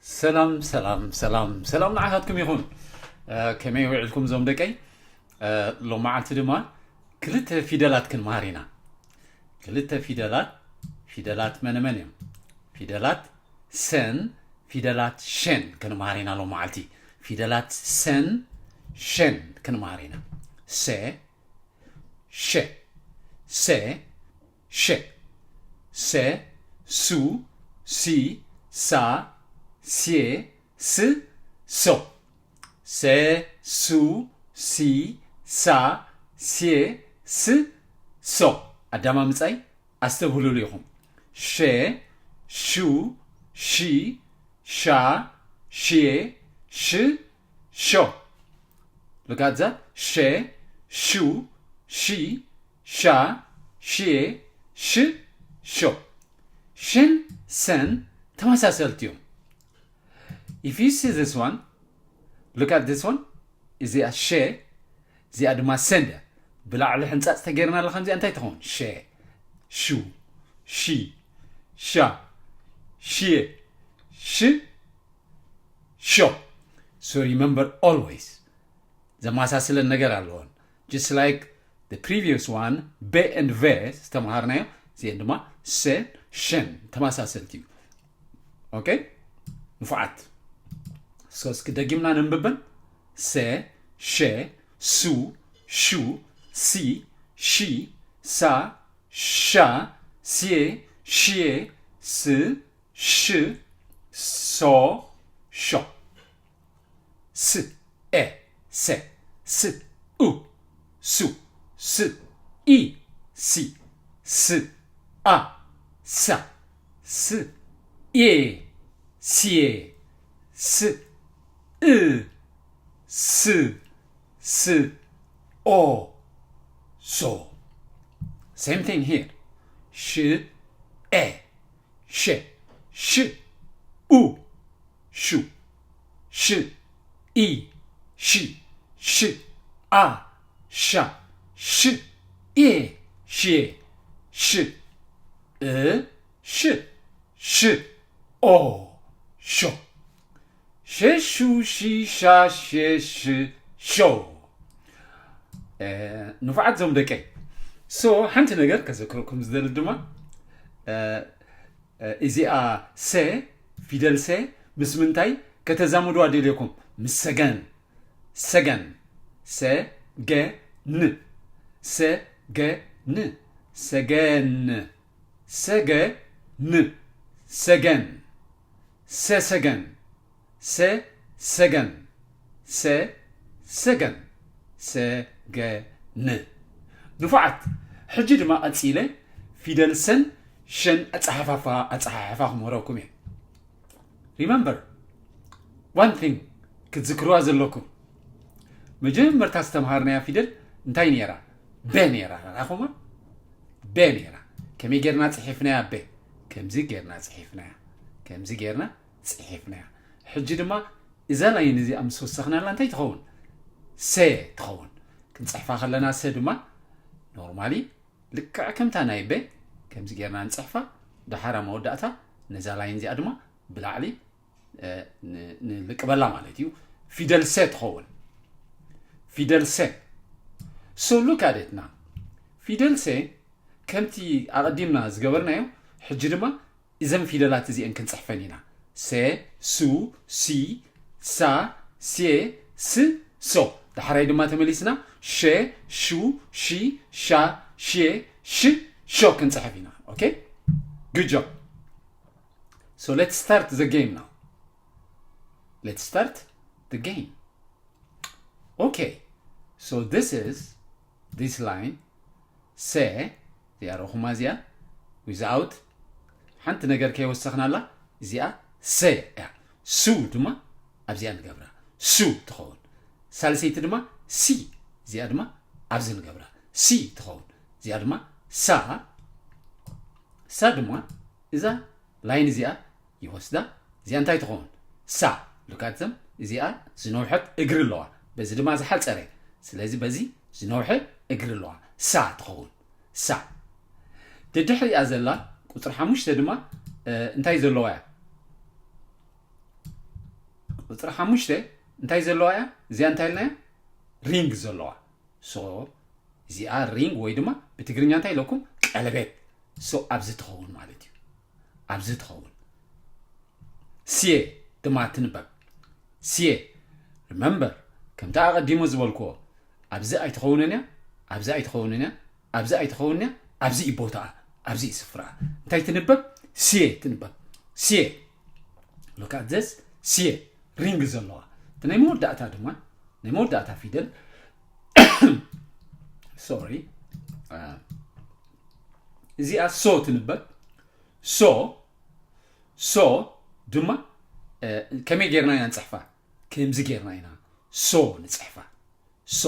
ሰላም ሰላም ሰላም ሰላም ንዓኻትኩም ይኹን። ከመይ ውዒልኩም እዞም ደቀይ? ሎመዓልቲ ድማ ክልተ ፊደላት ክንመሃር ኢና። ክልተ ፊደላት። ፊደላት መነመን እዮም? ፊደላት ሰን፣ ፊደላት ሸን ክንመሃር ኢና ሎመዓልቲ። ፊደላት ሰን፣ ሸን ክንመሃር ኢና። ሰ፣ ሸ፣ ሰ፣ ሸ፣ ሰ፣ ሱ፣ ሲ፣ ሳ፣ ሴ፣ ስ፣ ሶ። ሰ፣ ሱ፣ ሲ፣ ሳ፣ ሴ፣ ስ፣ ሶ። ኣዳማምጻይ ኣስተብህሉሉ ኢኹም። ሸ፣ ሹ፣ ሺ፣ ሻ፣ ሼ፣ ሽ፣ ሾ። Look at that. ሸ፣ ሹ፣ ሺ፣ ሻ፣ ሼ፣ ሽ፣ ሾ። ሽን ሰን ተመሳሰልቲ እዮም። If you see this one, look at this one. እዚኣ ሸ፣ እዚኣ ድማ ሰን እያ። ብላዕሊ ሕንጻጽ ተገይርና ኣላ ከምዚኣ እንታይ ትኸውን? ሸ፣ ሹ፣ ሺ፣ ሻ፣ ሼ፣ ሽ፣ ሾ። So remember always ዘመሳስለን ነገር ኣለዎን። Just like the previous one፣ በ and ቨ ዝተምሃርናዮ፣ እዚአን ድማ ሰን ሸን ተመሳሰልቲ እዩ። ኦኬ፣ ንፉዓት። So እስኪ ደጊምና ነንብበን። ሰ፣ ሸ፣ ሱ፣ ሹ፣ ሲ፣ ሺ፣ ሳ፣ ሻ፣ ሴ፣ ሼ፣ ስ፣ ሽ፣ ሶ፣ ሾ። ስ፣ ኤ፣ ሰ፣ ስ፣ ኡ፣ ሱ፣ ስ፣ ኢ፣ ሲ፣ ስ፣ ኣ፣ ሳ፣ ስ፣ ኤ፣ ሴ፣ ስ፣ እ፣ ስ፣ ስ፣ ኦ፣ ሶ። Same thing here. ሽ፣ ኤ፣ ሸ፣ ሽ፣ ኡ፣ ሹ፣ ሽ፣ ኢ፣ ሺ፣ ሽ፣ ኣ፣ ሻ፣ ሽ፣ ኤ፣ ሼ፣ ሽ፣ እ፣ ሽ፣ ሽ፣ ኦ፣ ሾ። ሸ፣ ሹ፣ ሺ፣ ሻ፣ ሼ፣ ሽ፣ ሾ። እ፣ ንፉዓት ዞም ደቀይ። So፣ ሓንቲ ነገር ከዘክረኩም ዝደሊ ድማ፣ እ፣ እ፣ እዚኣ ሰ፣ ፊደል ሰ፣ ምስ ምንታይ ከተዛምድዋ ደልየኩም? ምስ ሰገን። ሰገን። ሰ፣ ገ፣ ን። ሰ፣ ገ፣ ን። ሰገን። ሰ፣ ገ፣ ን። ሰገን። ሰ፣ ሰገን። ሰ፣ ሰገን። ሰ፣ ሰገን። ሰ፣ ገ፣ ን። ንፉዓት። ሕጂ ድማ ቀጺለ ፊደል ሰን ሸን ኣጸሓፋፋ፣ ኣጸሓሕፋ ክምህረኩም እየ። Remember one thing ክትዝክርዋ ዘለኩም። መጀመርታ ዝተምሃርናያ ፊደል እንታይ ነይራ? በ ነይራ። ረኣኹማ? በ ነይራ። ከመይ ጌርና ጽሒፍናያ በ? ከምዚ ጌርና ጽሒፍናያ። ከምዚ ጌርና ጽሒፍናያ። ሕጂ ድማ እዛ ላይን እዚኣ ምስ ወሰኽናላ እንታይ ትኸውን? ሰ ትኸውን። ክንጽሕፋ ከለና ሰ ድማ ኖርማሊ ልክዕ ከምታ ናይ በ ከምዚ ጌርና ንጽሕፋ። ደሓር ኣብ መወዳእታ ነዛ ላይን እዚኣ ድማ ብላዕሊ፣ እ፣ ን-፣ ንልቅበላ ማለት እዩ። ፊደል ሰ ትኸውን። ፊደል ሰ። So look at it now. ፊደል ሰ ከምቲ ኣቐዲምና ዝገበርናዮ፣ ሕጂ ድማ እዘን ፊደላት እዚአን ክንጽሕፈን ኢና። ሰ፣ ሱ፣ ሲ፣ ሳ፣ ሴ፣ ስ፣ ሶ። ዳሕራይ ድማ ተመሊስና ሸ፣ ሹ፣ ሺ፣ ሻ፣ ሼ፣ ሽ፣ ሾ ክንጽሕፍ ኢና። ኦኬ? Good job. So let's start the game now. Let's start the game. Okay. So this is this line. ሰ፣ እዚኣ ረኹማ እዚኣ፣ without ሓንቲ ነገር ከይወሰኽናላ፣ እዚኣ ሰ እያ። ሱ ድማ ኣብዚኣ ንገብራ። ሱ ትኸውን። ሳልሰይቲ ድማ ሲ፣ እዚኣ ድማ ኣብዚ ንገብራ። ሲ ትኸውን። እዚኣ ድማ ሳ፣ ሳ ድማ እዛ ላይን እዚኣ ይወስዳ። እዚኣ እንታይ ትኸውን? ሳ። Look at them። እዚኣ ዝነውሐት እግሪ ኣለዋ። በዚ ድማ ዝሓጸረ። ስለዚ በዚ ዝነውሐ እግሪ ኣለዋ። ሳ ትኸውን። ሳ። ደድሕሪኣ ዘላ ቁጽሪ ሓሙሽተ ድማ፣ እ፣ እንታይ ዘለዋ እያ? ቁፅሪ ሓሙሽተ እንታይ ዘለዋ እያ? እዚኣ እንታይ ኢልናያ? ሪንግ ዘለዋ። So እዚኣ ሪንግ ወይ ድማ ብትግርኛ እንታይ ኢለኩም? ቀለቤት። So ኣብዚ ትኸውን ማለት እዩ። ኣብዚ ትኸውን። ስየ ድማ ትንበብ። ስየ። Remember፣ ከምቲ ኣቐዲሙ ዝበልክዎ፣ ኣብዚ ኣይትኸውንን እያ፣ ኣብዚ ኣይትኸውንን እያ፣ ኣብዚ ኣይትኸውን እያ፣ ኣብዚ እዩ ቦታኣ፣ ኣብዚ እዩ ስፍራኣ። እንታይ ትንበብ? ስየ ትንበብ። ስየ። Look at this። ስየ። ሪንግ ዘለዋ። እቲ ናይ መወዳእታ ድማ፣ ናይ መወዳእታ ፊደል፣ ሶሪ፣ እዚኣ ሶ ትንበብ። ሶ፣ ሶ ድማ ከመይ ጌርና ኢና ንፅሕፋ? ከምዚ ጌርና ኢና ሶ ንፅሕፋ። ሶ።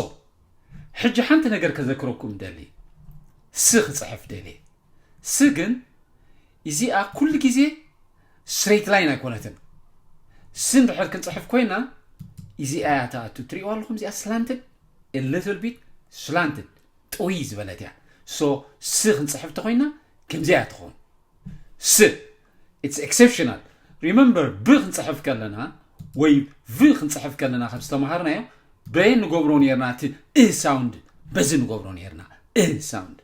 ሕጂ ሓንቲ ነገር ከዘክረኩም ደሊ። ስ ክፅሕፍ ደሊ። ስ ግን እዚኣ ኩሉ ግዜ ስትሬት ላይን ኣይኮነትን። ስ እንድሕር ክንፅሕፍ ኮይና እዚኣ እያ ትኣቱ። ትሪእዋ ኣለኹም? እዚኣ ስላንትድ፣ a little bit ስላንትድ፣ ጥውይ ዝበለት እያ። So ስ ክንፅሕፍ ተኮይና ከምዚኣ እያ ትኸውን። ስ። It's exceptional። Remember፣ ብ ክንፅሕፍ ከለና ወይ ቭ ክንፅሕፍ ከለና ከም ዝተምሃርናዮ በየን ንገብሮ ነርና? እቲ እ ሳውንድ በዚ ንገብሮ ነርና። እ ሳውንድ።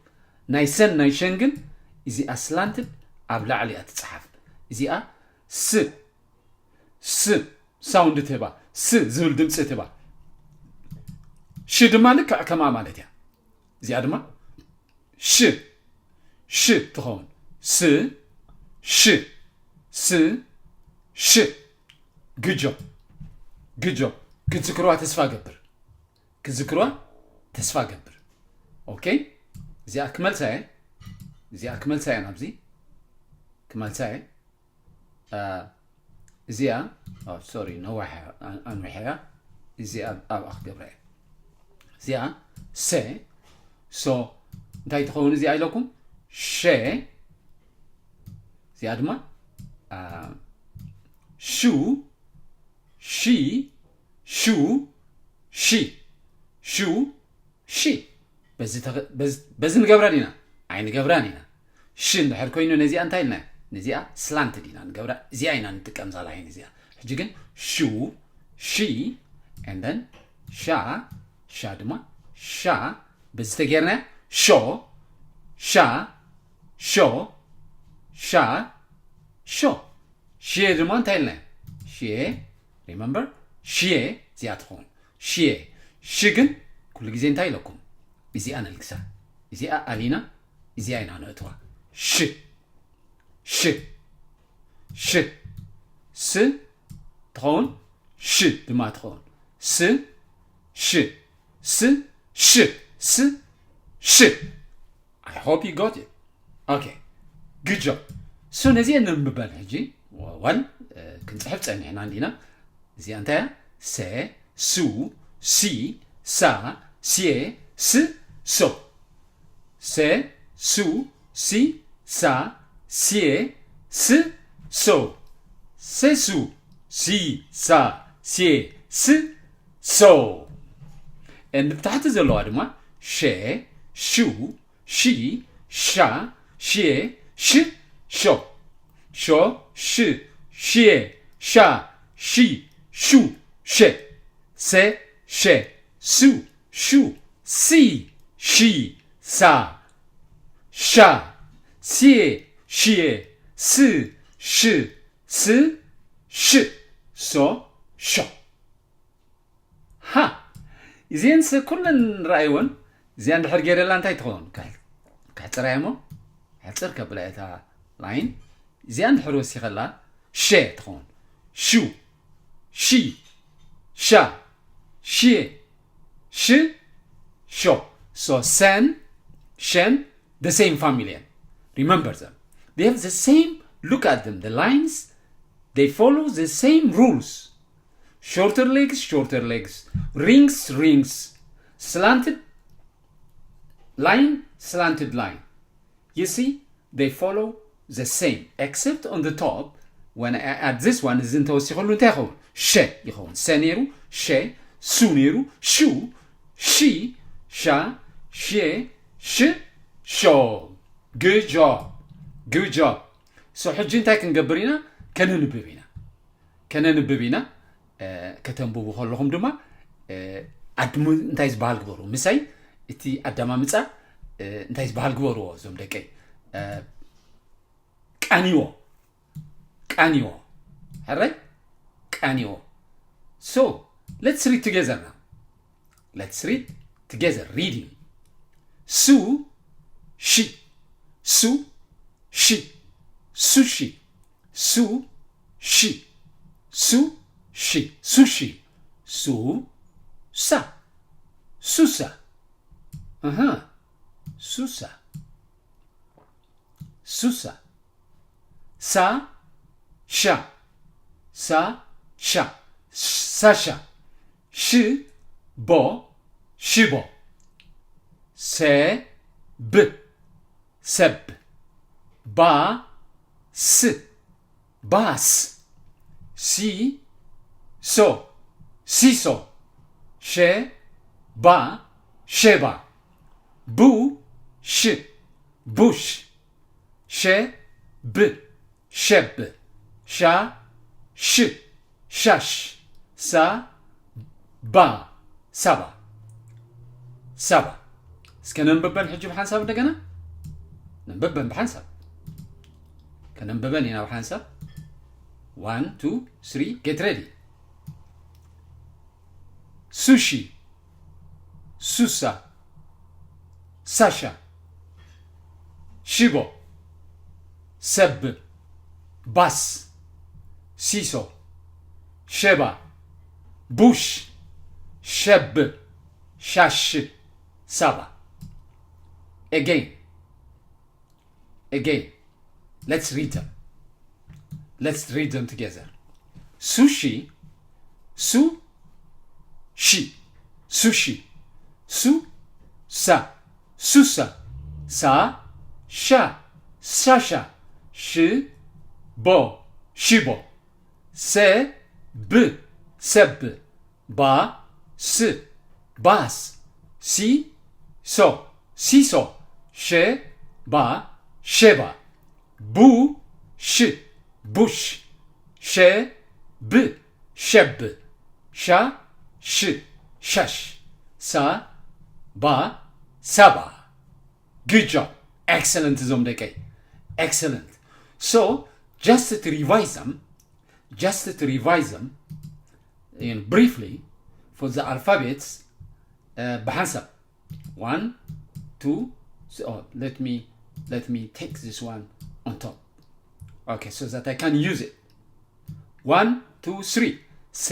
ናይ ሰን ናይ ሸን ግን እዚኣ ስላንትድ ኣብ ላዕሊ እያ ትፅሓፍ። እዚኣ ስ፣ ስ ሳውንድ ትህባ፣ ስ ዝብል ድምፂ ትህባ። ሽ ድማ ልክዕ ከምኣ ማለት እያ። እዚኣ ድማ ሽ፣ ሽ ትኸውን። ስ፣ ሽ፣ ስ፣ ሽ። ግጆ፣ ግጆ። ክትዝክርዋ ተስፋ ገብር። ክትዝክርዋ ተስፋ ገብር። ኦኬ። እዚኣ ክመልሳ እየ። እዚኣ ክመልሳ እየ ናብዚ። ክመልሳ እየ። እዚኣ፣ ሶሪ፣ ነዋሕ እያ፣ ኣን-፣ ኣንዊሐ እያ። እዚኣ ኣብኣ ክገብራ እየ። እዚኣ ሰ፣ ሶ፣ እንታይ ትኸውን እዚኣ ኢለኩም? ሸ። እዚኣ ድማ፣ አ፣ ሹ፣ ሺ፣ ሹ፣ ሺ፣ ሹ፣ ሺ። በዚ ተኸ-፣ በዚ፣ በዚ ንገብራ ዲና? ኣይንገብራን ኢና። ሺ እንድሕር ኮይኑ ነዚኣ እንታይ ኢልና? ነዚኣ ስላንትድ ኢና ንገብራ። እዚኣ ኢና ንጥቀም፣ እዛ ላይን እዚኣ። ሕጂ ግን ሹ፣ ሺ፣ and then ሻ፣ ሻ ድማ ሻ፣ በዚ ተጌርና ሾ፣ ሻ፣ ሾ፣ ሻ፣ ሾ። ሽየ ድማ እንታይ ኢልና? ሽየ፣ remember፣ ሽየ እዚኣ ትኸውን። ሽየ። ሽ ግን ኩሉ ግዜ እንታይ ኢለኩም? እዚኣ ነልግሳ። እዚኣ ኣሊና፣ እዚኣ ኢና ነእትዋ። ሽ፣ ሽ፣ ሽ። ስ ትኸውን፣ ሽ ድማ ትኸውን። ስ፣ ሽ፣ ስ፣ ሽ፣ ስ፣ ሽ። I hope you got it. Okay, good job. So ነዚአን ነንብበን ሕጂ። ወል፣ እ፣ ክንጽሕፍ ጸኒሕና እንዲና። እዚኣ እንታይ እያ? ሰ፣ ሱ፣ ሲ፣ ሳ፣ ስየ፣ ስ፣ ሶ። ሰ፣ ሱ፣ ሲ፣ ሳ፣ ስየ፣ ስ፣ ሶ። ሰ፣ ሱ፣ ሲ፣ ሳ፣ ስየ፣ ስ፣ ሶ። And ብታሕቲ ዘለዋ ድማ ሸ፣ ሹ፣ ሺ፣ ሻ፣ ሽየ፣ ሽ፣ ሾ። ሾ፣ ሽ፣ ሽየ፣ ሻ፣ ሺ፣ ሹ፣ ሸ። ሰ፣ ሸ፣ ሱ፣ ሹ፣ ሲ፣ ሺ፣ ሳ፣ ሻ፣ ስየ፣ ሽየ፣ ስ፣ ሽ፣ ስ፣ ሽ፣ ሶ፣ ሾ። ሃ፣ እዚአንስ ኩለን ረኣይወን። እዚኣ እንድሕር ገይረላ እንታይ ትኸውን? ክሕ-፣ ክሕፅራ እየ እሞ፣ ሕፅር ከብላ እታ ላይን። እዚኣ እንድሕር ወሲኸላ፣ ሸ ትኸውን። ሹ፣ ሺ፣ ሻ፣ ሽየ፣ ሽ፣ ሾ። So ሰን፣ ሸን፣ the same family. Remember them. They have the same, look at them, the lines, they follow the same rules. Shorter legs, shorter legs. Rings, rings. Slanted line, slanted line. You see, they follow the same, except on the top, when I add this one, እዚ እንተወሲኸሉ እንታይ ይኸውን? ሸ ይኸውን። ሰ ነይሩ፣ ሸ፣ ሱ ነይሩ፣ ሹ፣ ሺ፣ ሻ፣ ሼ፣ ሽ፣ ሾ። Good job. Good job. So ሕጂ እንታይ ክንገብር ኢና? ከነንብብ ኢና። ከነንብብ ኢና። ከተንብቡ ከለኹም ድማ ኣድሙ እንታይ ዝበሃል ግበሩ። ምሳይ እቲ ኣዳማምፃ እንታይ ዝበሃል ግበርዎ እዞም ደቀይ። ቃንዎ፣ ቃንዎ። ሕራይ? ቃንዎ። So, let's read together now. Let's read together. Reading. ሱ፣ ሺ። ሱ፣ ሺ። ሱሺ። ሱ፣ ሺ። ሱ፣ ሺ። ሱሺ። ሱ፣ ሳ። ሱሳ። ኣሃ። ሱሳ። ሱሳ። ሳ፣ ሻ። ሳ፣ ሻ። ሳሻ። ሽ፣ ቦ። ሽቦ። ሰ፣ ብ። ሰብ። ባ፣ ስ። ባስ። ሲ፣ ሶ። ሲሶ። ሸ፣ ባ። ሸባ። ቡ፣ ሽ። ቡሽ። ሸ፣ ብ። ሸብ። ሻ፣ ሽ። ሻሽ። ሳ፣ ባ። ሳባ። ሳባ። እስከ ነንብበን ሕጂ ብሓንሳብ እንደገና። ነንብበን ብሓንሳብ። ከነንብበን ኢና ብሓንሳብ። One, two, three, get ready. ሱሺ። ሱሳ። ሳሻ። ሽቦ። ሰብ። ባስ። ሲሶ። ሸባ። ቡሽ። ሸብ። ሻሽ። ሳባ። Again. Again. Let's read them. Let's read them together. ሱሺ። ሱ፣ ሺ። ሱሺ። ሱ፣ ሳ። ሱሳ። ሳ፣ ሻ። ሳሻ። ሽ፣ ቦ። ሽቦ። ሰ፣ ብ። ሰብ። ባ፣ ስ። ባስ። ሲ፣ ሶ። ሲሶ። ሸ፣ ባ። ሸባ። ቡ፣ ሽ። ቡሽ። ሸ፣ ብ። ሸብ። ሻ፣ ሽ። ሻሽ። ሳ፣ ባ። ሳባ። Good job. Excellent እዞም ደቀይ። Excellent. So, just to revise them, just to revise them, in briefly, for the alphabets, uh, ብሓንሳብ. One, two, so, oh, let me, let me take this one on top. Okay, so that I can use it. One, two, three. ሰ፣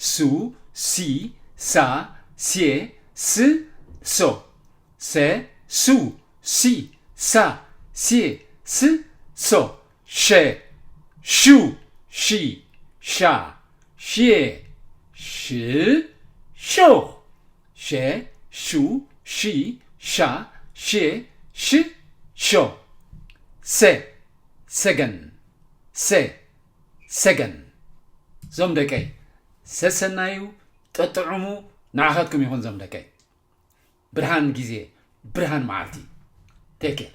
ሱ፣ ሲ፣ ሳ፣ ሴ፣ ስ፣ ሶ። ሰ፣ ሱ፣ ሲ፣ ሳ፣ ሴ፣ ስ፣ ሶ። ሸ፣ ሹ፣ ሺ፣ ሻ፣ ሼ፣ ሽ፣ ሾ። ሸ፣ ሹ፣ ሺ፣ ሻ፣ ሼ፣ ሽ፣ ሾ። ሰ፣ ሰገን። ሰ፣ ሰገን። እዞም ደቀይ፣ ሰሰናዩ፣ ጠጥዑሙ፣ ንዓኻትኩም ይኹን እዞም ደቀይ። ብርሃን ግዜ፣ ብርሃን መዓልቲ። Take care.